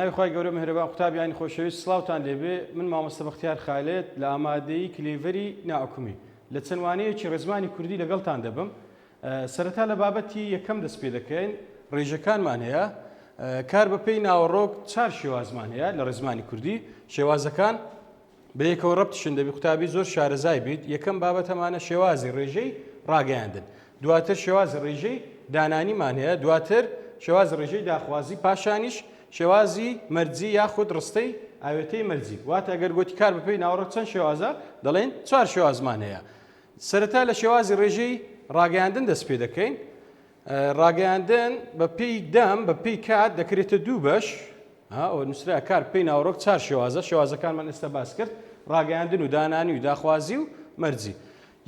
ناوی خوای گەورە میهرەبان قوتابیانی خۆشەویست سڵاوتان لێبێ من مامۆستا بەختیار خالد لە ئامادەیی کلێڤەری ناحکومی لە چەند وانەیەکی ڕێزمانی کوردی لەگەڵتان دەبم سەرەتا لە بابەتی یەکەم دەست پێ دەکەین ڕێژەکانمان هەیە کار بە پێی ناوەڕۆک چار شێوازمان هەیە لە ڕێزمانی کوردی شێوازەکان بەیەکەوە ڕەبتشن دەبی قوتابی زۆر شارەزای بیت یەکەم بابەت هەمانە شێوازی ڕێژەی ڕاگەیاندن دواتر شێوازی ڕێژەی دانانیمان هەیە دواتر شێوازی ڕێژەی داخوازی پاشانیش شێوازی مەرجی یاخود ڕستەی ئاوێتەی مەرجی واتە ئەگەر گوتی کار بەپێی ناوەڕۆک چەند شێوازە دەڵێن چوار شێوازمان هەیە سەرەتا لە شێوازی ڕێژەی ڕاگەیاندن دەست پێ دەکەین ڕاگەیاندن بە پێی دەم بە پێی کات دەکرێتە دوو بەش ئەوە نووسرا کار پێی ناوەڕۆک چار شێوازە شێوازەکانمان ئێستا باس کرد ڕاگەیاندن و دانانی و داخوازی و مەرجی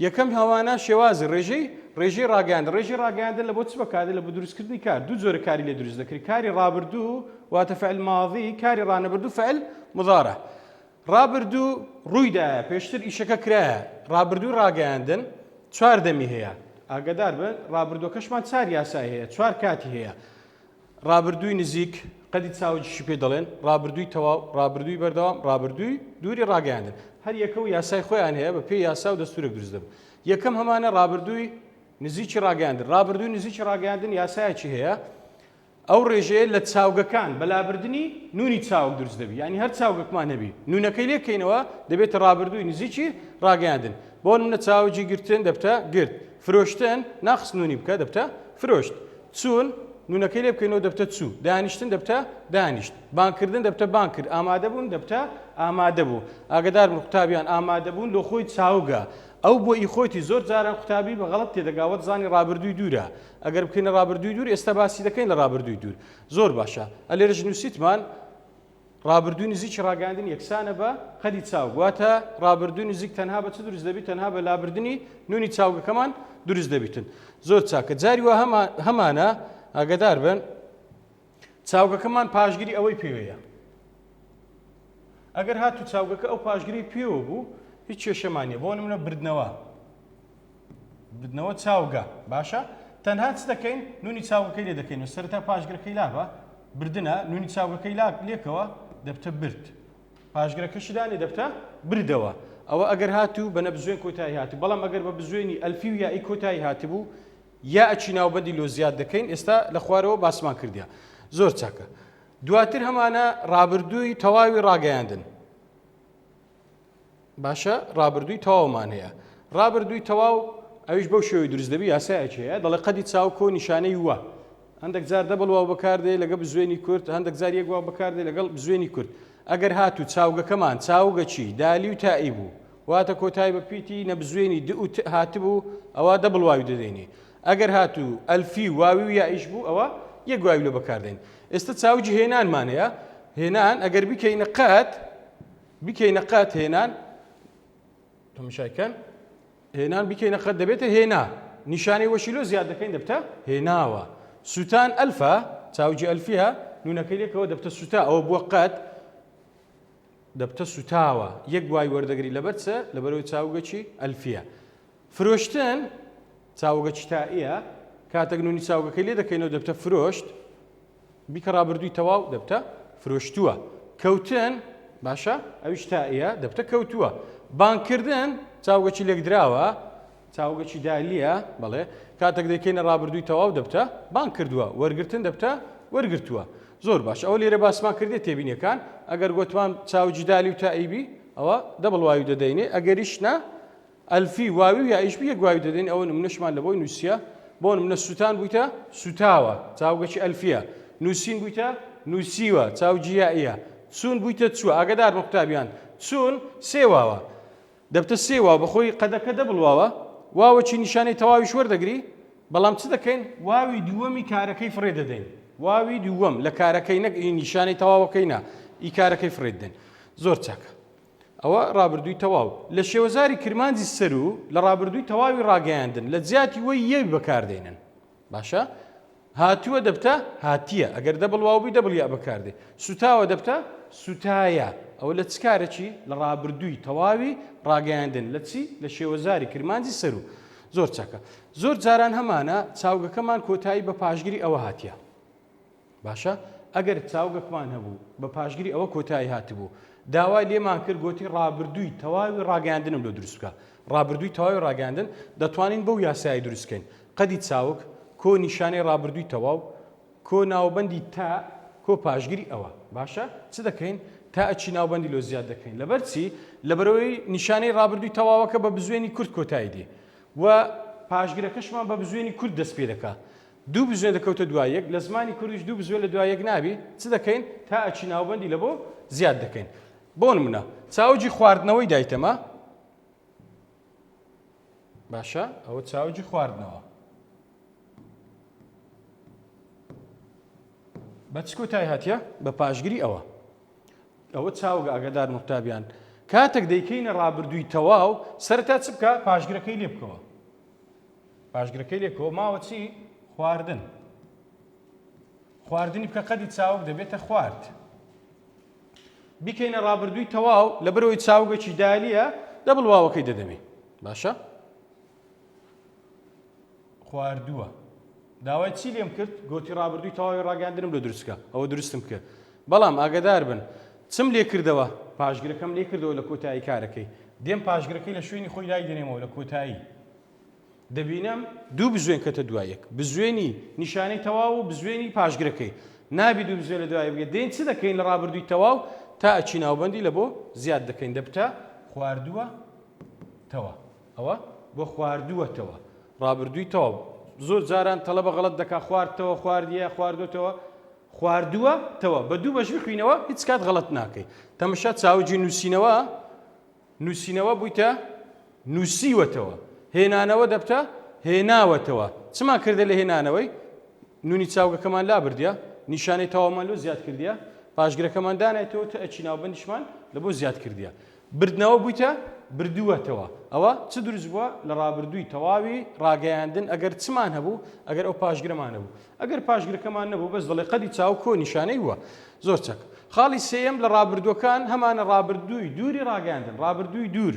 یەکەم هەوانە شێوازی ڕێژەی ڕێژەی ڕاگەیاندن ڕێژەی ڕاگەیاندن لە بۆ چ بەکاردێت لە بۆ دروستکردنی کار دوو جۆرە کاری لێ دروست دەکرێت کاری ڕابردوو واتە فعل ماضی کاری ڕانەبردوو فعل مضارع ڕابردوو ڕوویدایە پێشتر ئیشەکە کرایە ڕابردووی ڕاگەیاندن چوار دەمی هەیە ئاگادار بن ڕابردووەکەشمان چار یاسای هەیە چوار کاتی هەیە ڕابردووی نزیک قەدی چاوگیشی پێ دەڵێن ڕابردووی تەواو ڕابردووی بەردەوام ڕابردووی دووری ڕاگەیاندن هەر یەکە و یاسای خۆیان هەیە بە پێی یاسا و دەستورێک دروست دەبن یەکەم هەمانە ڕابردووی نزیکی ڕاگەیاندن ڕابردووی نزیکی ڕاگەیاندن یاسایەکی هەیە ئەو ڕێژەیە لە چاوگەکان بە لابردنی نونی چاوگ دروست دەبی یانی هەر چاوگەکمان هەبی نونەکەی لێ کەینەوە دەبێتە ڕابردووی نزیکی ڕاگەیاندن بۆ نمونە چاوگی گرتن دەبتە گرت فرۆشتن ناقس نونی بکە دەبتە فرۆشت چوون نونەکەی لێ بکەینەوە دەبتە چوو دانیشتن دەبتە دانیشت بانگکردن دەبتە بانگ کرد ئامادەبوون دەبتە ئامادە بوو ئاگدار بن قوتابیان ئامادەبوون لۆ خۆی چاوگە ئەو بۆ ئی خۆیتی زۆر جاران قوتابی بە غەڵەت تێدەگا وەتزانی ڕابردووی دوورە ئەگەر بکەینە ڕابردووی دوور ئێستا باسی دەکەین لە ڕابردووی دوور زۆر باشە ئەلێرەش نووسیتمان ڕابردووی نزیکی ڕاگەیاندن یەکسانە بە قەدی چاوگ واتە ڕابردووی نزیک تەنها بە چ دروست دەبیت تەنها بە لابردنی نونی چاوگەکەمان دروست دەبیتن زۆر چاکە جاری وا هەمانە ئاگدار بن چاوگەکەمان پاشگری ئەوەی پێوەیە ئەگەر هاتو چاوگەکە ئەو پاشگری پێوە بوو هیچ کێشەمان نیە بۆ نمونە بردنەوە بردنەوە چاوگە باشە تەنها چ دەکەین نونی چاوگەکەی لێ دەکەین و سەرەتا پاشگرەکەی لابە بردنە نونی چاوگەکەی لا لێکەوە دەبتە برد پاشگرەکەشی دانێ دەبتە بردەوە ئەوە ئەگەر هاتوو بە نەبزوێن کۆتایی هاتوو بەڵام ئەگەر بە بزوێنی ئەلفی و یائی کۆتایی هاتبوو یا ئەچی ناوبەندی لۆ زیاد دەکەین ئێستا لە خوارەوە باسمان کردیا زۆر چاکە دواتر هەمانە ڕابردووی تەواوی ڕاگەیاندن باشە ڕابردووی تەواومان هەیە ڕابردووی تەواو ئەویش بەو شێوەی دروست دەبی یاسایەکی هەیە دەڵێ قەدی چاو کۆ نیشانەی وە هەندێک جار double واو بەکاردێ لەگە بزوێنی کورت هەندێک جار یەک واو بەکاردێ لەگەڵ بزوێنی کورت ئەگەر هاتوو چاوگەکەمان چاوگەچی دالی و تائی بوو واتە کۆتای بە پیتی نەبزوێنی د و ت هاتبوو ئەوە double واوی دەدەینی ئەگەر هاتوو ئەلفی و واوی و یائیش بوو ئەوە یەک واوی لۆ بەکاردێن ئێستا چاوگی هێنانمان هەیە هێنان ئەگەر بیکەینە قەت بیکەینە قەت هێنان تەماشای کەن هێنان بیکەینە قەت دەبێتە هێنا نیشانەی وەشی لۆ زیاد دەکەین دەبتە هێناوە سووتان ئەلفە چاوگی ئەلفیە نونەکەی لێکەوە دەبتە سووتا ئەوە بووە قەت دەبتە سووتاوە یەک وای وەردەگری لەبەر چ لەبەرەوەی چاوگەکی ئەلفیە فرۆشتن چاوگەکی تائیە کاتێک نونی چاوگەکەی لێ دەکەینەوە دەبتە فرۆشت بیکە ڕابردووی تەواو دەبتە فرۆشتووە. کەوتن باشە ئەویش تائیە دەبتە کەوتووە. بانگکردن چاوگەکی لێکدراوە چاوگەکی دالیە بەڵێ کاتێک دەیکەینە ڕابردووی تەواو دەبتە بانگ کردووە. وەرگرتن دەبتە وەرگرتووە. زۆر باش ئەوە لێرە باسمان کردێ تێبینیەکان ئەگەر گۆتمان چاوگی دالی و تائیبی ئەوە double واوی دەدەینێ ئەگەریش نا ئەلفی واوی و یائیش بی یەک واوی دەدەین ئەوە نمونەشمان لە بۆی نووسیە بۆ نمونە سووتان بوویتە سووتاوە چاوگەکی ئەلفیە نووسین بوویتە نووسیوە چاوگی یائیە چوون بوویتە چووە ئاگدار بن قوتابیان چوون سێ واوە دەبتە سێ واو بەخۆی قەدەکە double واوە واوەکی نیشانەی تەواویش وەردەگری بەڵام چ دەکەین واوی دووەمی کارەکەی فڕێ دەدەین واوی دووەم لە کارەکەی نەک ئی نیشانەی تەواوەکەی نا ئی کارەکەی فڕێ دەدەین زۆر چاکە ئەوە ڕابردووی تەواو. لە شێوەزاری کرمانجی سەروو لە ڕابردووی تەواوی ڕاگەیاندن لە جیاتی وەی یەوی بەکاردێنن. باشە؟ هاتووە دەبتە هاتیە ئەگەر double واو بی double یا بەکاردێ. سوتاوە دەبتە سوتایە. ئەوە لە چ کارەکی؟ لە ڕابردووی تەواوی ڕاگەیاندن. لە چی؟ لە شێوەزاری کرمانجی سەروو. زۆر چاکە. زۆر جاران هەمانە چاوگەکەمان کۆتایی بە پاشگری ئەوە هاتیە. باشە؟ ئەگەر چاوگەکمان هەبوو بە پاشگری ئەوە کۆتایی هاتبوو، داوای لێمان کرد گۆتی ڕابردووی تەواوی ڕاگەیاندنم لۆ دروست بکە. ڕابردووی تەواوی ڕاگەیاندن دەتوانین بەو یاسایە دروست کەین، قەدی چاوگ، کۆ نیشانەی ڕابردووی تەواو، کۆ ناوبەندی تا، کۆ پاشگری ئەوە. باشە چ دەکەین؟ تا ئەچی ناوبەندی لۆ زیاد دەکەین. لەبەر چی؟ لەبەرئەوەی نیشانەی ڕابردووی تەواوەکە بە بزوێنی کورت کۆتایی دێ و پاشگرەکەشمان بە بزوێنی کورت دەست پێ دەکا. دوو بزوێن دەکەوتە دوای یەک، لە زمانی کوردیش دوو بزوێن لە دوای یەک نابی، چ دەکەین؟ تا ئەچی ناوبەندی لە بۆ زیاد دەکەین. بۆ نمونە چاوگی خواردنەوەی دایتەمە، باشە ئەوە چاوگی خواردنەوە. بە چ کۆتای هاتیە؟ بە پاشگری ئەوە. ئەوە چاوگە ئاگادار قوتابیان. کاتێک دەیکەینە ڕابردووی تەواو، سەرەتا چ بکە؟ پاشگرەکەی لێ بکەوە. پاشگرەکەی لێ بکەوە ماوە چی؟ خواردن. خواردنی بکە قەدی چاوگ دەبێتە خوارد. بیکەینە ڕابردووی تەواو لەبەرەوەی چاوگەکی دالیە دەبڵ واوەکەی دەدەمێ. باشە؟ خواردووە. داوای چی لێم کرد؟ گۆتی ڕابردووی تەواوی ڕاگەیاندنم لۆ دروست کە. ئەوە دروستم کرد. بەڵام ئاگەدار بن چم لێ کردەوە؟ پاشگرەکەم لێ کردەوە لە کۆتایی کارەکەی. دێم پاشگرەکەی لە شوێنی خۆی دایدەنێمەوە لە کۆتایی. دەبینم دوو بزوێن کەتە دوای یەک. بزوێنی نیشانەی تەواو و بزوێنی پاشگرەکەی. نابی دوو بزوێن لە دوای یەک بگێ. دێین چ دەکەین لە ڕابردووی تەواو تا ئەچی ناوبەندی لە بۆ زیاد دەکەین. دەبتە خواردووە تەوە. ئەوە بۆ خواردووەتەوە ڕابردووی تەواو زۆر جاران تەڵەبە غەڵەت دەکا خواردتەوە خواردیە خواردوتەوە خواردووە تەوە بە دوو بەش بخوینەوە هیچ کات غەڵەت ناکەی تەمەشا چاوگی نووسینەوە نووسینەوە بوویتە نووسیوەتەوە هێنانەوە دەبتە هێناوەتەوە چمان کردە لە هێنانەوەی نونی چاوگەکەمان لابردیە نیشانەی تەواومان لۆ زیاد کردیە پاشگرەکەمان دانایتەوە تە ئەچی ناوبەندیشمان لە بۆ زیاد کردیە بردنەوە بوویتە بردووەتەوە ئەوە چ دروست بووە لە ڕابردووی تەواوی ڕاگەیاندن ئەگەر چمان هەبوو ئەگەر ئەو پاشگرەمان هەبوو ئەگەر پاشگرەکەمان نەبوو بەس دەڵێ قەدی چاو کۆ نیشانەی وە زۆر چەک خاڵی سێیەم لە ڕابردووەکان هەمانە ڕابردووی دووری ڕاگەیاندن ڕابردووی دوور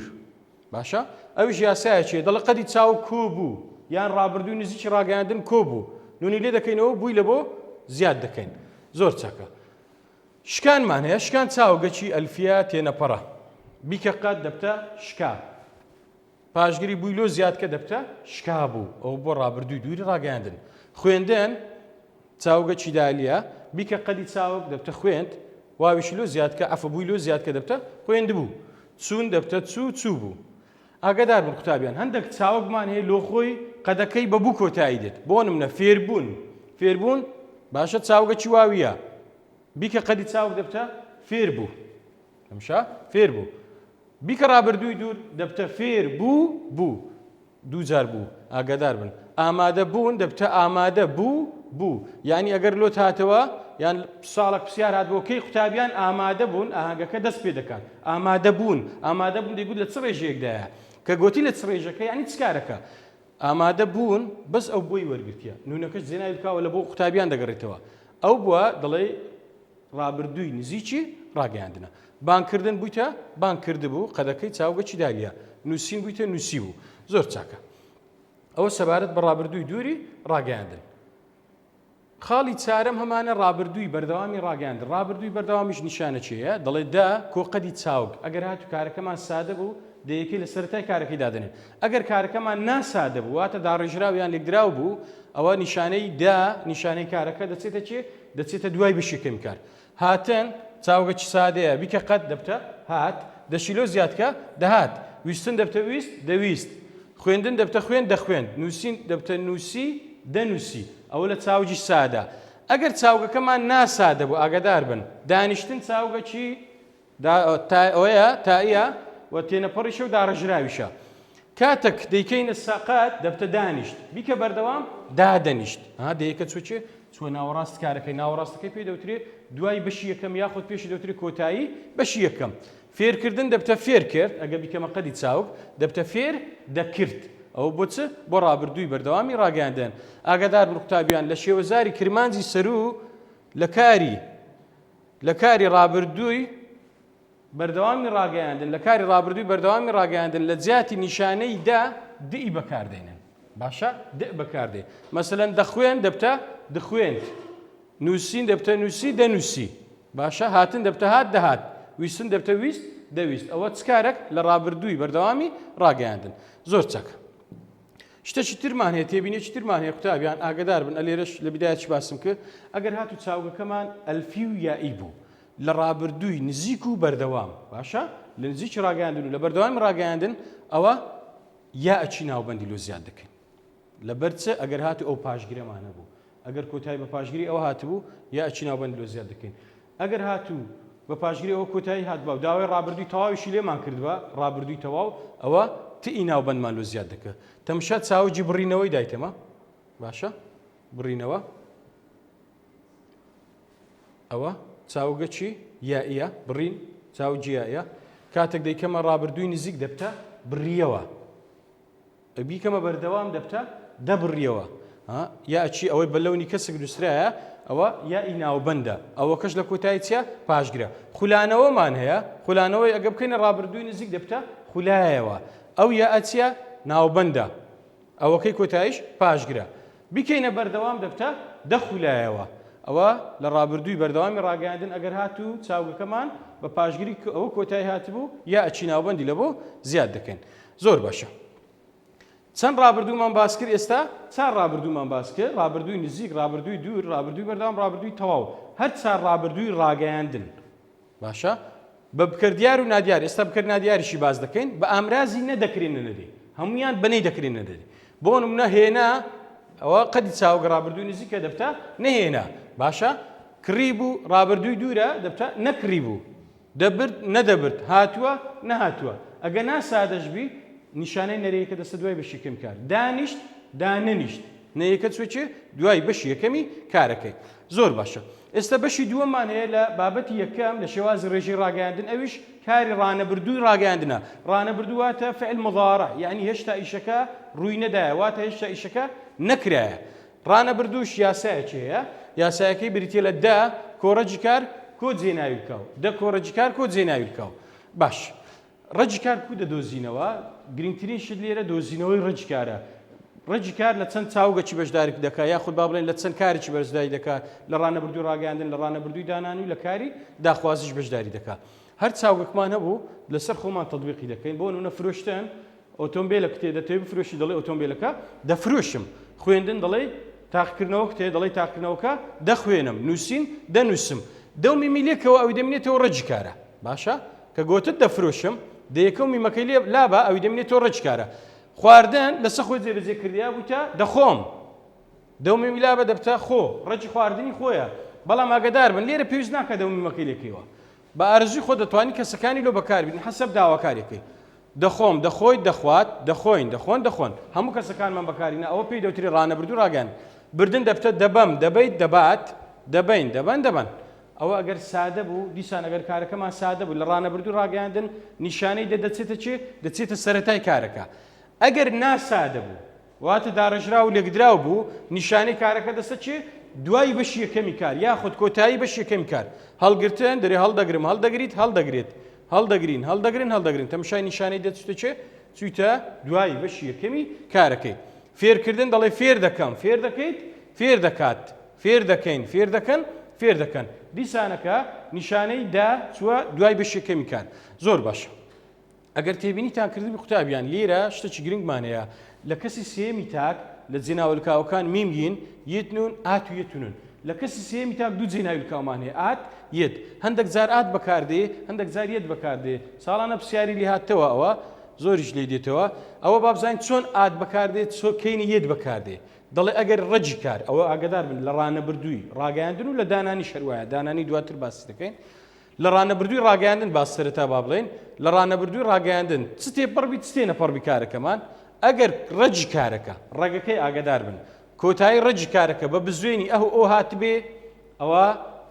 باشە ئەویش یاسایەکیە دەڵێ قەدی چاو کۆ بوو یان ڕابردووی نزیکی ڕاگەیاندن کۆ بوو نونی لێ دەکەینەوە بووی لە بۆ زیاد دەکەین زۆر چاکە شکانمان هەیە شکان چاوگەکی ئەلفیە تێنەپەڕە بیکە قەت دەبتە شکا پاشگری بووی لۆ زیادکە دەبتە شکا بوو ئەو بۆ ڕابردووی دووری ڕاگەیاندن خوێندن چاوگەکی دالیە بیکە قەدی چاوگ دەبتە خوێند واویشی لۆ زیادکە عەفە بووی لۆ زیادکە دەبتە خوێندبوو چوون دەبتە چوو چوو بوو ئاگادار بن قوتابیان هەندێک چاوگمان هەیە لۆ خۆی قەدەکەی بە بوو کۆتایی دێت بۆ نمونە فێربوون فێربوون باشە چاوگەکی واویە بیکە قەدی چاوگ دەبتە فێر بوو ئەمشا فێر بوو بیکە ڕابردووی دوور دەبتە فێر بوو بوو دوو جار بوو ئاگادار بن ئامادە بوون دەبتە ئامادە بوو بوو یعنی ئەگەر لۆت هاتەوە یان ساڵک پرسیار هات بۆ کەی قوتابیان ئامادە بوون ئاهەنگەکە دەست پێ دەکات ئامادە بوون ئامادە بوون دەیگوت لە چ ڕێژەیەکدایە کە گۆتی لە چ ڕێژەکە یعنی چ کارەکە ئامادە بوون بەس ئەو بۆی وەرگرتیە نونەکەش جێناوی بکاوە لە بۆ قوتابیان دەگەڕێتەوە ئەو بووە دەڵێ ڕابردووی نزیکی ڕاگەیاندنە. بانگکردن بوویتە بانگ کردبوو، قەدەکەی چاوگەکی دالیە. نووسین بوویتە نووسیبوو. زۆر چاکە. ئەوە سەبارەت بە ڕابردووی دووری ڕاگەیاندن. خاڵی چارەم هەمانە ڕابردووی بەردەوامی ڕاگەیاندن. ڕابردووی بەردەوامیش نیشانە چێیە؟ دەڵێ دە کۆ قەدی چاوگ. ئەگەر هاتوو کارەکەمان سادە بوو، دەیەکەی لە سەرەتای کارەکەی دادەنێن. ئەگەر کارەکەمان ناسادە بوو، واتە داڕێژراو یان لێکدراو بوو، ئەوە نیشانەی دە، نیشانەی کارەکە دەچێتە چێ؟ دەچێتە دوای بەشی یەکەمی کار. هاتن، چاوگەکی سادەیە، بیکە قەت، دەبتە هات، دەشی لۆ زیاد کە، دەهات. ویستن دەبتە ویست، دەویست. خوێندن دەبتە خوێند، دەخوێند. نووسین دەبتە نووسی، دەنووسی. ئەوە لە چاوگی سادە. ئەگەر چاوگەکەمان ناسادە بوو، ئاگادار بن، دانیشتن چاوگەکی ئەوەیە تائیە و تێنەپەڕیشە و داڕێژراویشە. کاتەک دەیکەینە سەقەت دەبتە دانیشت. بیکە بەردەوام دادەنیشت. ها دەیەکە چوە چێ؟ چوە ناوەڕاست کارەکەی. ناوەڕاستەکەی پێی دەوترێ دوای بەشی یەکەم یاخود پێشی دەوترێ کۆتایی بەشی یەکەم. فێرکردن دەبتە فێر کرد، ئەگەر بیکەمە قەدی چاوگ دەبتە فێر دەکرد. ئەوە بۆ چ؟ بۆ ڕابردووی بەردەوامی ڕاگەیاندن. ئاگادار بن قوتابیان لە شێوەزاری کرمانجی سەروو لە کاری لە کاری ڕابردووی بەردەوامی ڕاگەیاندن لە کاری ڕابردووی بەردەوامی ڕاگەیاندن لە جیاتی نیشانەی دە دئی بەکاردێنن باشە دئ بەکاردێ مەسەلەن دەخوێن دەبتە دخوێند. نووسین دەبتە نووسی دەنووسی. باشە هاتن دەبتە هات دەهات. ویستن دەبتە ویست دەویست. ئەوە چ کارەک لە ڕابردووی بەردەوامی ڕاگەیاندن. زۆر چاک. شتەکی ترمان هەیە تێبینێکی ترمان هەیە قوتابیان ئاگدار بن ئەلێرەش لە بدایەتی باسم کرد ئەگەر هاتو چاوگەکەمان ئەلفی و یائی بوو لە ڕابردووی نزیک و بەردەوام باشە لە نزیکی ڕاگەیاندن و لە بەردەوامی ڕاگەیاندن ئەوە یا ئەچی ناوبەندی لۆ زیاد دەکەین لەبەر چ ئەگەر هاتو ئەو پاشگرەمان هەبوو ئەگەر کۆتایی بە پاشگری ئەوە هاتبوو یا ئەچی ناوبەند لۆ زیاد دەکەین ئەگەر هاتوو بە پاشگری ئەوە کۆتایی هاتبا و داوای ڕابردووی تەواویشی لێمان کردبا ڕابردووی تەواو ئەوە ت ی ناوبەندمان لۆ زیاد دەکرد تەمشا چاوگی بڕینەوەی دایتەمە باشە بڕینەوە ئەوە چاوگە چی یائیە بڕین چاوگی یائیە کاتێک دەیکەمە ڕابردووی نزیک دەبتە بڕیەوە بیکەمە بەردەوام دەبتە دەبڕیەوە یا چی ئەوەی بە لەونی کەسک نووسرایە ئەوە یا ئی ناوبەندە ئەوەکەش لە کۆتایی چیە پاشگرە خولانەوەمان هەیە خولانەوەی ئەگە بکەینە ڕابردووی نزیک دەبتە خولایەوە ئەو یا ئەچیە ناوبەندە ئەوەکەی کۆتاییش پاشگرە بیکەینە بەردەوام دەبتە دەخولایەوە ئەوە لە ڕابردووی بەردەوامی ڕاگەیاندن ئەگەر هاتوو چاوگەکەمان بە پاشگری ئەوە کۆتایی هاتبوو یا ئەچی ناوبەندی لە بۆ زیاد دەکەین زۆر باشە چەند ڕابردوومان باس کرد ئێستا چار ڕابردوومان باس کرد ڕابردووی نزیک ڕابردووی دوور ڕابردووی بەردەوام ڕابردووی تەواو هەر چار ڕابردووی ڕاگەیاندن باشە بە بکەر دیار و نادیار ئێستا بکەر نادیاریشی باس دەکەین بە ئامرازی نەدەکرێن نەدەی هەمویان بەنەی دەکرێن نەدەی بۆ نمونە هێنا ئەوە قەدی چاوگە ڕابردووی نزیکە دەبتە نەهێنا باشە کڕی بوو ڕابردووی دوورە دەبتە نەکڕی بوو دەبرد نەدەبرد هاتووە نەهاتووە ئەگە نا سادەش بی نیشانەی نەرێیەکە دەستە دوای بەشی یەکەمی کار دانیشت دانەنیشت نەیەکە چوە چێ دوای بەشی یەکەمی کارەکەی زۆر باشە ئێستا بەشی دووەممان هەیە لە بابەتی یەکەم لە شێوازی ڕێژەی ڕاگەیاندن ئەویش کاری ڕانەبردووی ڕاگەیاندنە ڕانەبردوو واتە فعل مضارع یعنی هێشتا ئیشەکە ڕووی نەدایە واتە هێشتا ئیشەکە نەکرایە ڕانەبردووش یاسایەکی هەیە، یاسایەکەی بریتیە لە دە کۆ ڕەگی کار کۆ جێناوی لکاو، دە کۆ ڕەگی کار کۆ جێناوی لکاو. باش ڕەگی کار کو دەدۆزینەوە؟ گرنگترین شت لێرە دۆزینەوەی ڕەگی کارە. ڕەگی کار لە چەند چاوگەکی بەشداری دەکا یاخود با بڵێن لە چەند کارێکی بەشداری دەکا لە ڕانەبردووی ڕاگەیاندن لە ڕانەبردووی دانان و لە کاری داخوازیش بەشداری دەکا. هەر چاوگەکمان هەبوو لەسەر خۆمان تەتبیقی دەکەین بۆ نمونە فرۆشتن ئۆتۆمبیلە کتێ دەتەوێ بفرۆشی دەڵێ ئۆتۆمبیلەکە دەفرۆشم خوێندن دەڵێ تاقیکردنەوە کتێ دەڵێ تاقیکردنەوەکە دەخوێنم نووسین دەنووسم دەو میمی لێکەوە ئەوی دەمێنێتەوە ڕەگی کارە باشە کە گۆتت دەفرۆشم دەیەکە و میمەکەی لێ لابە ئەوی دەمێنێتەوە ڕەگی کارە خواردن لەسەر خۆی جێبەجێ کردیا بووتە دەخۆم دەو میمی لابە دەبتە خۆ ڕەگی خواردنی خۆیە بەڵام ئاگدار بن لێرە پێویست ناکە دەو میمەکەی لێکەیەوە بە ئارەزووی خۆت دەتوانی کەسەکانی لۆ بەکاربینی حەسەب داواکاریەکەی. دەخۆم، دەخۆیت، دەخوات، دەخۆین، دەخۆن، دەخۆن. هەموو کەسەکانمان بەکارینە ئەوە پێی دەوتری ڕانەبردوو ڕاگەیاند. بردن دەبتە دەبەم، دەبەیت، دەبات، دەبەین، دەبەن، دەبەن. ئەوە ئەگەر سادە بوو، دیسان ئەگەر کارەکەمان سادە بوو لە ڕانەبردوو ڕاگەیاندن نیشانەی دە دەچێتە چێ؟ دەچێتە سەرەتای کارەکە. ئەگەر ناسادە بوو. واتە داڕێژراو و لێکدراو بوو، نیشانەی کارەکە دەستە چێ؟ دوای بەشی یەکەمی کار یاخود کۆتایی بەشی یەکەمی کار. هەڵگرتن، دەرێ هەڵدەگرم، هەڵدەگریت، هەڵدەگرێت. هەڵدەگرین، هەڵدەگرن، هەڵدەگرن. تەمشای نیشانەی دە چووتە چێ؟ چوویتە دوای بەشی یەکەمی کارەکەی. فێرکردن دەڵێ فێر دەکەم، فێر دەکەیت، فێر دەکات. فێر دەکەین، فێر دەکەن، فێر دەکەن. دیسانەکە نیشانەی دە چووە دوای بەشی یەکەمی کار. زۆر باشە. ئەگەر تێبینیتان کردبی قوتابیان لێرە شتێکی گرنگمان هەیە لە کەسی سێیەمی تاک لە جێناوەلکاوەکان میم ین یت نون ئات و یت نون لە کەسی سێیەمی تاک دوو جێناویلکاومان هەیە ئات یت هەندێک جار ئات بەکاردێ هەندێک جار یت بەکاردێ ساڵانە پرسیاری لێ هاتەوە ئەوە زۆریش لێ دێتەوە ئەوە با بزانین چۆن ئات بەکاردێ چۆ کەینی یت بەکاردێ دەڵێ ئەگەر ڕەگی کار ئەوە ئاگدار بن لە ڕانەبردووی ڕاگەیاندن و لە دانانی شەروایە دانانی دواتر باسی دەکەین لە ڕانەبردووی ڕاگەیاندن با سەرەتا با بڵێین لە ڕانەبردووی ڕاگەیاندن چ تێپەڕ بی چ تێنەپەڕ بی کارەکەمان ئەگەر ڕەگی کارەکە ڕەگەکەی ئاگدار بن کۆتایی ڕەگی کارەکە بە بزوێنی ئه و ئۆ هاتبێ ئەوە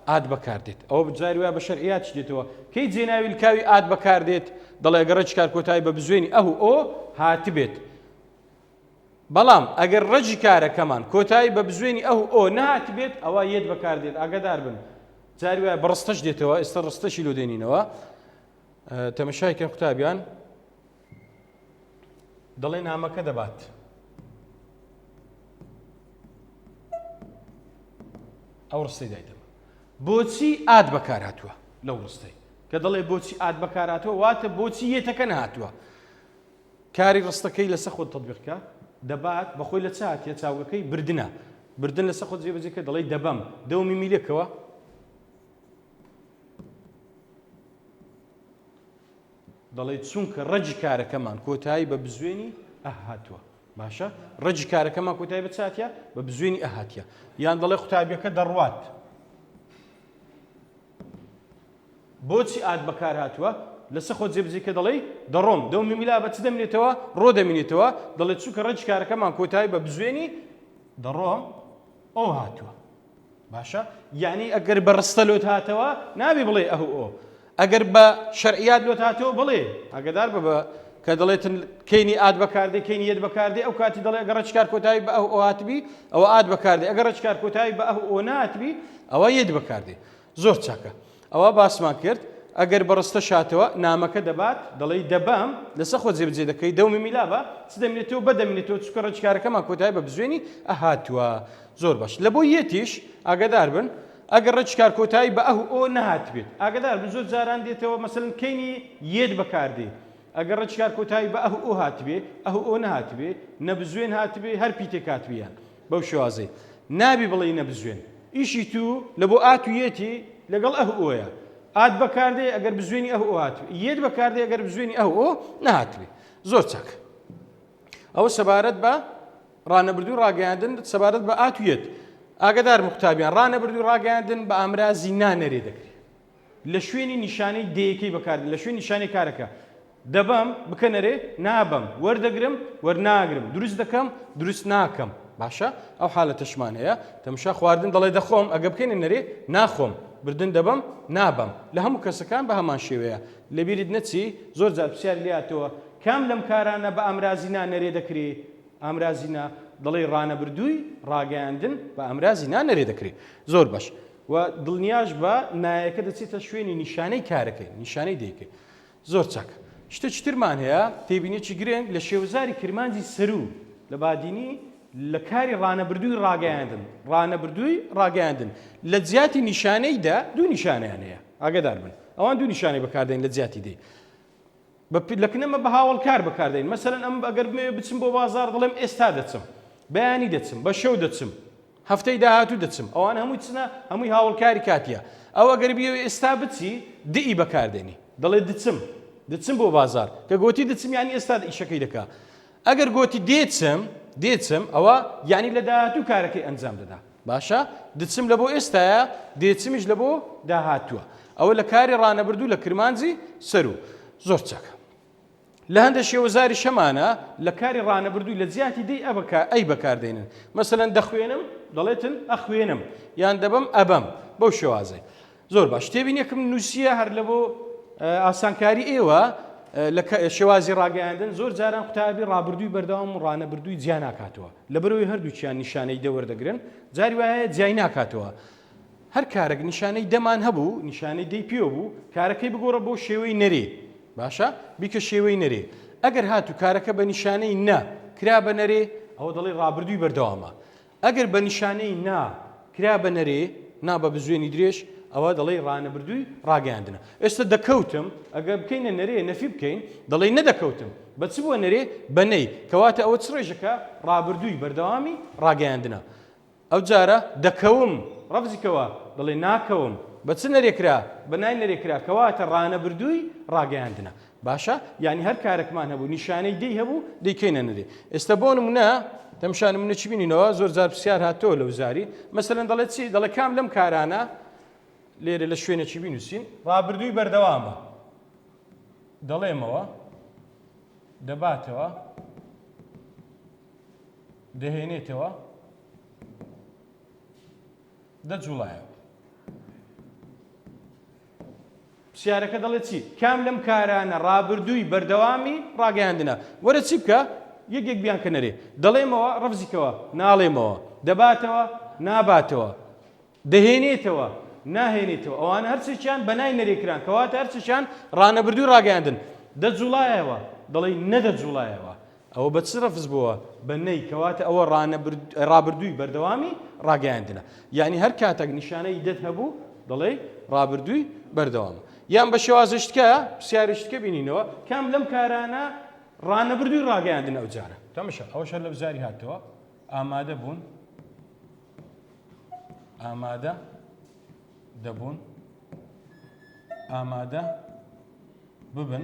ئات بەکاردێت ئەوە بجاری وایە بە شەرعیاتش دێتەوە کەی جێناوی لکاوی ئات بەکاردێت دەڵێ ئەگەر ڕەگی کار کۆتایی بە بزوێنی ئه و ئۆ هاتبێت بەڵام ئەگەر ڕەگی کارەکەمان کۆتایی بە بزوێنی ئه و ئۆ نەهاتبێت ئەوا یەت بەکاردێت ئاگادار بن جاری وایە بە ڕستەش دێتەوە ئێستا ڕستەشی لۆ دێنینەوە تەمەشای کەن قوتابیان دەڵێ نامەکە دەبات. ئەو ڕستەی دایتەمە بۆچی ئات بەکار هاتووە لەو ڕستەی کە دەڵێ بۆچی ئات بەکار هاتووە واتە بۆچی یەتەکە نەهاتووە کاری ڕستەکەی لەسەر خۆت تەطبیق کە دەبات بەخۆی لە چ هاتیە چاوگەکەی بردنە بردن لەسەر خۆت جێبەجێ کە دەڵێی دەبەم دەومی میلێکەوە دەڵێ چونکە ڕەگی کارەکەمان کۆتایی بە بزوێنی ئە هاتووە باشە ڕەگی کارەکەمان کۆتایی بە چاتە بە بزوێنی ئە هاتیە یان دەڵێ قوتابیەکە دەڕوات بۆچی ئات بەکار هاتووە؟ لەسەر خۆت جێبەجێ کە دەڵێی دەڕۆم، دەو میمیلا بە چ دەمینێتەوە؟ ڕۆ دەمینێتەوە، دەڵێ چونکە ڕەگی کارەکەمان کۆتایی بە بزوێنی دەڕۆم ئۆ هاتووە. باشە یعنی ئەگەر بە ڕستە لۆت هاتەوە نابێ بڵێ ئەه ئۆ ئەگەر بە شەرعیات لۆت هاتەوە بڵێ ئاگدار بە بە کە دەڵێتن کەینی ئات بەکاردێ کەینی یەت بەکاردێ ئەو کاتی دەڵێ ئەگەر ڕەگی کار کۆتایی بە ئەه ئۆ هاتبی ئەوە ئات بەکاردێ ئەگەر ڕەگی کار کۆتایی بە ئەه ئۆ ناتبی ئەوە یەت بەکاردێ زۆر چاکە ئەوە باسمان کرد ئەگەر بە ڕستە شاتەوە نامەکە دەبات دەڵێی دەبەم لەسەر خۆت جێبەجێ دەکەی دەومی میلا بە چ دەمینێتەوە بە دەمینێتەوە چونکە ڕێککارەکەمان کۆتایی بە بزوێنی ئەهاتووە زۆر باش لە بۆ یەتیش ئاگادار بن ئەگەر ڕێککار کۆتایی بە ئه و ئۆ نەهاتبێت ئاگادار بن زۆر جاران دێتەوە مەسەلەن کەینی یەت بەکاردێ ئەگەر ڕێککار کۆتایی بە ئه و ئۆ هاتبێ ئه و ئۆ نەهاتبێ نەبزوێن هاتبێ هەر پیتێک هاتبێ یان بەو شێوازەی نابی بڵێی نەبزوێن ئیشی تو لە بۆ ئات و یەتی لەگەڵ ئه و ئۆیە ئات بەکاردێ ئەگەر بزوێنی ئه و ئۆ هاتبێ یەت بەکاردێ ئەگەر بزوێنی ئه و ئۆ نەهاتبێ زۆر چاک ئەوە سەبارەت بە ڕانەبردوو ڕاگەیاندن سەبارەت بە ئات و یەت ئاگدار قوتابیان ڕانەبردوو ڕاگەیاندن بە ئامرازی نانەرێ دەکرێت لە شوێنی نیشانەی دێیەکەی بەکاردێت لە شوێنی نیشانەی کارەکە دەبەم، بکەنە رێ، نابەم، وەردەگرم، وەرناگرم، دروست دەکەم، دروست ناکەم. باشە ئەو حالەتەشمان هەیە تەمشا خواردن دەڵێ دەخۆم ئەگە بکەینە نەرێ ناخۆم بردن دەبەم نابەم لە هەموو کەسەکان بە هەمان شێوەیە لەبیرت نەچی زۆر جار پرسیاری لێهاتەوە کام لەم کارانە بە ئامرازی نا نەرێ دەکرێ ئامرازی نا دەڵێی ڕانەبردووی ڕاگەیاندن بە ئامرازی نا نەرێ دەکرێ زۆر باش و دڵنیاش بە نایەکە دەچێتە شوێنی نیشانەی کارەکەی نیشانەی دەیکەی زۆر چاک. شتێکی ترمان هەیە، تێبینیەکی گرنگ لە شێوەزاری کرمانجی سەروو لە بادینی لە کاری ڕانەبردووی ڕاگەیاندن، ڕانەبردووی ڕاگەیاندن، لە جیاتی نیشانەی دە دوو نیشانەیان هەیە، ئاگادار بن ئەوان دوو نیشانەی بەکاردێن لە جیاتی دەی. بە لە کنەمە بە هاوەڵکار بەکاردێن مەسەلەن ئەم ئەگەر بمەوێ بچم بۆ بازاڕ دەڵێم ئێستا دەچم، بەیانی دەچم، بە شەو دەچم، هەفتەی داهاتوو دەچم ئەوانە هەمووی چنە هەمووی هاوڵکاری کاتیە ئەو ئەگەر بیەوێ ئێستا بچی دئی بەکاردێنی دەڵێ دچم دچم بۆ بازار کە گۆتی دچم یعنی ئێستا ئیشەکەی دەکا ئەگەر گۆتی دێچم دێچم ئەوە یعنی لە داهاتوو کارەکەی ئەنجام دەدا باشە دچم لە بۆ ئێستاە دێچمیش لە بۆ داهاتووە ئەوە لە کاری ڕانەبردوو لە کرمانجی سەرو زۆر چاکە لە هەندێک شێوەزاریش هەمانە لە کاری ڕانەبردووی لە جیاتی دەی ئەی بەکار دێنن مەسەلەن دەخوێنم دەڵێتن ئەخوێنم یان دەبەم ئەبەم بەو شێوازەی زۆر باش تێبینێکم نووسیە هەر لە بۆ ئاسانکاری ئێوە لە شێوازی ڕاگەیاندن زۆر جاران قوتابی ڕابردووی بەردەوام و ڕانەبردووی جیا ناکاتەوە لەبەرەوەی هەردووکیان نیشانەی دەوەردەگرن جاری وایە جیای ناکاتەوە هەر کارێک نیشانەی دەمان هەبوو نیشانەی دەی پێوە بوو کارەکەی بگۆڕە بۆ شێوەی نەرێ باشە بیکە شێوەی نەرێ ئەگەر هاتوو کارەکە بە نیشانەی نە کرا بە نەرێ ئەوە دەڵێی ڕابردووی بەردەوامە ئەگەر بە نیشانەی نا کرا بە نەرێ نا بە بزوێنی درێژ ئەوە دەڵێی ڕانەبردووی ڕاگەیاندنە ئێستا دەکەوتم ئەگەر بکەینە نەرێ نەفی بکەین دەڵێی نەدەکەوتم بە چ بووە نەرێ بە نەی کەواتە ئەوە چ ڕێژەکە ڕابردووی بەردەوامی ڕاگەیاندنە ئەوجارە دەکەوم، ڕەفزی کەوە، دەڵێ ناکەوم، بە چ نەرێ کرا، بە نای نەرێ کرا، کەواتە ڕانەبردووی ڕاگەیاندنە. باشە؟ یانی هەر کارەکمان هەبوو، نیشانەی دەی هەبوو، دەیکەینە نەرێ. ئێستا بۆ نموونە، تەمشا نموونە چی بینینەوە، زۆر جار پرسیار هاتۆ لە وزاری، مەسەلەن دەڵێ چی؟ دەڵێ کام لەم کارانە، لێرە لە شوێنێکی بینووسین، ڕابردووی بەردەوامە. دەڵێمەوە، دەباتەوە، دەهێنێتەوە، دەجوڵایەوە. پرسیارەکە دەڵێ چی؟ کام لەم کارانە ڕابردووی بەردەوامی ڕاگەیاندنە؟ وەرە چی بکە؟ یەک یەک بیانکە نەرێ. دەڵێمەوە ڕەفزی کەوە، ناڵێمەوە. دەباتەوە، ناباتەوە. دەهێنێتەوە، ناهێنێتەوە. ئەوانە هەرسێکیان بە نای نەرێ کران. کەواتە هەرسێکیان ڕانەبردووی ڕاگەیاندن. دەجوڵایەوە، دەڵێی نەدەجوڵایەوە. ئەوە بە چ ڕەفز بووە؟ بە نەی، کەواتە ئەوە ڕابردووی بەردەوامی ڕاگەیاندنە. یانی هەر کاتەک نیشانەی دەت هەبوو دەڵێی ڕابردووی بەردەوامە. یان بە شێوازێکی تکە پرسیارێکی تکە بینینەوە کام لەم کارانە ڕانەبردووی ڕاگەیاندن ئەو جارە. تەمەشا ئەوەش هەر لە وزاری هاتەوە ئامادە بوون ئامادە دەبوون ئامادە ببن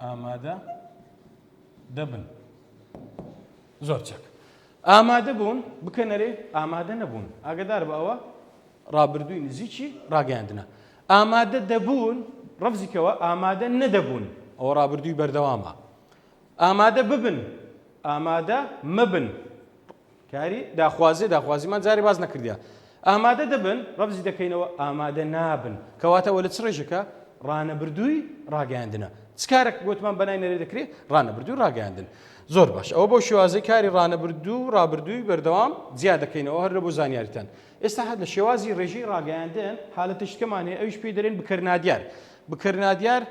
ئامادە دەبن. زۆر چاک. ئامادە بوون بکەنەرێ ئامادە نەبوون. ئاگدار بە ئەوە ڕابردووی نزیکی ڕاگەیاندنە. ئامادە دەبوون ڕەفزیکەوە ئامادە نەدەبوون. ئەوە ڕابردووی بەردەوامە. ئامادە ببن ئامادە مەبن. کاری داخوازی داخوازیمان جارێ باس نەکردیە ئامادە دەبن ڕەفزی دەکەینەوە ئامادە نابن کەواتە ئەوە لە چ ڕێژەکە ڕانەبردووی ڕاگەیاندنە چ کارێک گوتمان بەنای نەرێ دەکرێت ڕانەبردوو ڕاگەیاندن زۆر باش ئەوە بۆ شێوازی کاری ڕانەبردوو و ڕابردووی بەردەوام جیا دەکەینەوە هەر لە بۆ زانیاریتان ئێستا هەر لە شێوازی ڕێژەی ڕاگەیاندن حالەتە شتکەمان هەیە ئەویش پێی دەرێن بکەر نادیار بکەر نادیار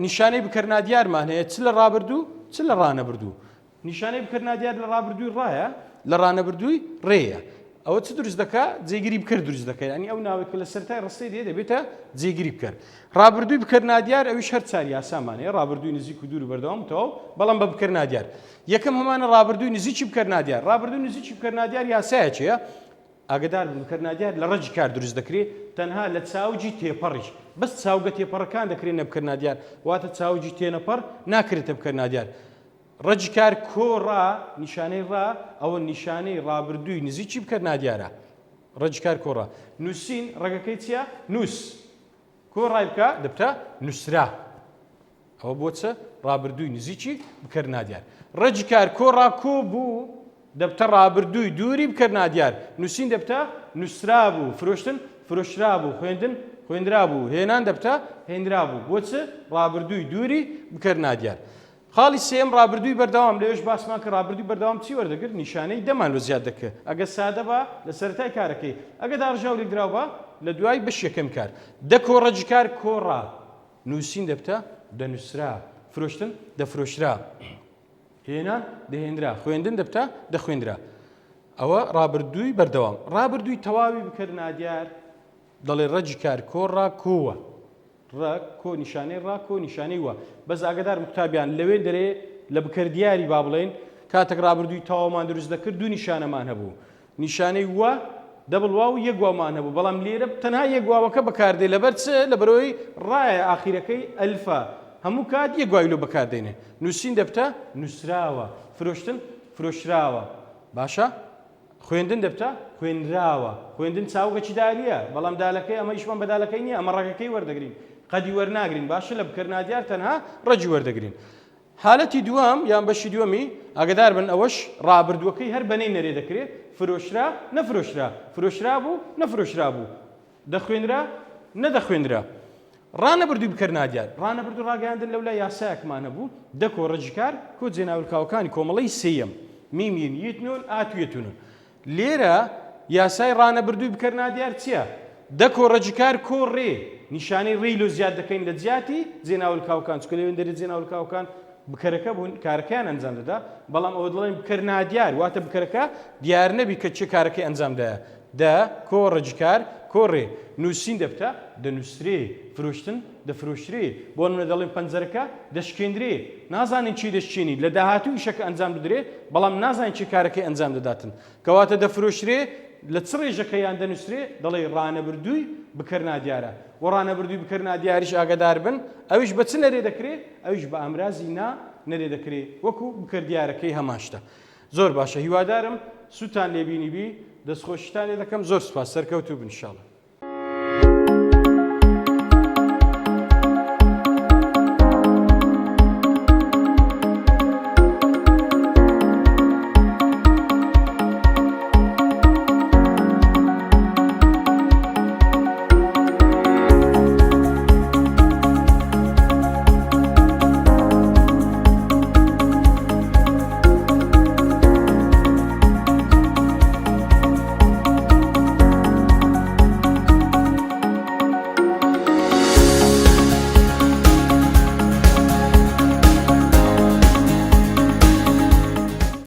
نیشانەی بکەر نادیارمان هەیە چ لە ڕابردوو چ لە ڕانەبردوو نیشانەی بکەر نادیار لە ڕابردووی ڕایە، لە ڕانەبردووی ڕێیە. ئەوە چ دروست دەکا؟ جێگری بکەر دروست دەکا. یانی ئەو ناوەی کە لە سەرەتای ڕستەی دێ دەبێتە جێگری بکەر. ڕابردووی بکەر نادیار ئەویش هەر چار یاسامان هەیە، ڕابردووی نزیک و دوور و بەردەوام و تەواو، بەڵام بە بکەر نادیار. یەکەم هەمانە ڕابردووی نزیکی بکەر نادیار. ڕابردووی نزیکی بکەر نادیار یاسایەکی هەیە. ئاگەدار بن بکەر نادیار لە ڕەگی کار دروست دەکرێ تەنها لە چاوگی تێپەڕیش بەس چاوگە تێپەڕەکان دەکرێنە بکەر نادیار واتە چاوگی تێنەپەڕ ناکرێتە بکەر نادیار. ڕەگی کار کۆ ڕا نیشانەی ڕا ئەوە نیشانەی ڕابردووی نزیکی بکەر نادیارە ڕەگی کار کۆ ڕا نووسین ڕەگەکەی چییە نووس کۆ ڕای بکە دەبتە نووسرا ئەوە بۆ چ ڕابردووی نزیکی بکەر نادیار ڕەگی کار کۆ ڕا کۆ بوو دەبتە ڕابردووی دووری بکەر نادیار نووسین دەبتە نووسرا بوو فرۆشتن فرۆشرا بوو خوێندن خوێندرا بوو هێنان دەبتە هێنرا بوو بۆ چ ڕابردووی دووری بکەر نادیار خاڵی سێیەم ڕابردووی بەردەوام، لەوێش باسمان کرد ڕابردووی بەردەوام چی وەردەگرت، نیشانەی دەمان لۆ زیاد دەکرد، ئەگەر سادە با لە سەرەتای کارەکەی، ئەگەر داڕژاو لێکدراو با لە دوای بەشی یەکەمی کار. دە کۆ ڕەگی کار کۆ ڕا. نووسین دەبتە دەنووسرا. فرۆشتن دەفرۆشرا. هێنان دەهێنرا. خوێندن دەبتە دەخوێنرا. ئەوە ڕابردووی بەردەوام. ڕابردووی تەواوی بکەر نادیار دەڵێ ڕەگی کار کۆ ڕا کۆوە. ڕە کۆ نیشانەی ڕا کۆ نیشانەی وە بەس ئاگادارم قوتابیان لەوێ دەرێ لە بکەر دیاری با بڵێین کاتێک ڕابردووی تەواومان دروست دەکرد دوو نیشانەمان هەبوو نیشانەی وە double واو و یەک واومان هەبوو بەڵام لێرە تەنها یەک واوەکە بەکاردێ لەبەر چ لەبەرەوەی ڕایە ئاخیرەکەی ئەلفە هەموو کات یەک واوی لۆ بەکاردێنێ نووسین دەبتە نووسراوە فرۆشتن فرۆشراوە باشە خوێندن دەبتە خوێنراوە. خوێندن چاوگەکی دالیە، بەڵام دالەکەی ئەمە ئیشمان بە دالەکەی نییە، ئەمە ڕەگەکەی وەردەگرین، قەدی وەرناگرین، باشە لە بکەر نادیار تەنها ڕەگی وەردەگرین. حالەتی دووەم یان بەشی دووەمی، ئاگەدار بن ئەوەش ڕابردووەکەی هەر بە نەی نەرێ دەکرێ، فرۆشرا، نەفرۆشرا، فرۆشرابوو، نەفرۆشرابوو. دەخوێنرا؟ نەدەخوێنرا. ڕانەبردووی بکەر نادیار. ڕانەبردوو ڕاگەیاندن لەولا یاسایەکمان هەبوو، دە کۆ ڕەگی کار، کۆ جێناولکاوەکانی کۆمەڵەی سێیەم، میم ین یت نون ئات و یت نون. لێرە یاسای ڕانەبردووی بکەر نادیار چییە؟ دە کۆ ڕەگی کار کۆ ڕێ، نیشانەی ڕێی لۆ زیاد دەکەین لە جیاتی جێناولکاوەکان، چونکە لەوێندەرێ جێناولکاوەکان بکەرەکە بوون کارەکەیان ئەنجام دەدا، بەڵام ئەوە دەڵێن بکەر نادیار، واتە بکەرەکە دیار نەبی کە کێ کارەکەی ئەنجام دایە. دە، کۆ، ڕەگیکار، کۆ، ڕێ. نووسین دەبتە، دەنووسرێ. فرۆشتن، دەفرۆشرێ. بۆ نموونە دەڵێن پەنجەرەکە دەشکێنرێ. نازانین کێ دەشکێنی. لە داهاتوو ئیشەکە ئەنجام دەدرێ، بەڵام نازانین کێ کارەکەی ئەنجام دەداتن. کەواتە دەفرۆشرێ لە چ ڕێژەکە یان دەنووسرێ، دەڵێی ڕانەبردووی بکەر نادیارە. وە ڕانەبردووی بکەر نادیاریش ئاگادار بن، ئەویش بە چ نەرێ دەکرێ؟ ئەویش بە ئامرازی نا نەرێ دەکرێ، وەکوو بکەر دیارەکەی هەمان شتە. زۆر باشە هیوادارم سوودتان لێ بینیبی دەستخۆشیتان لێ دەکەم زۆر سوپاس سەرکەوتوو بن ان شاءاللە.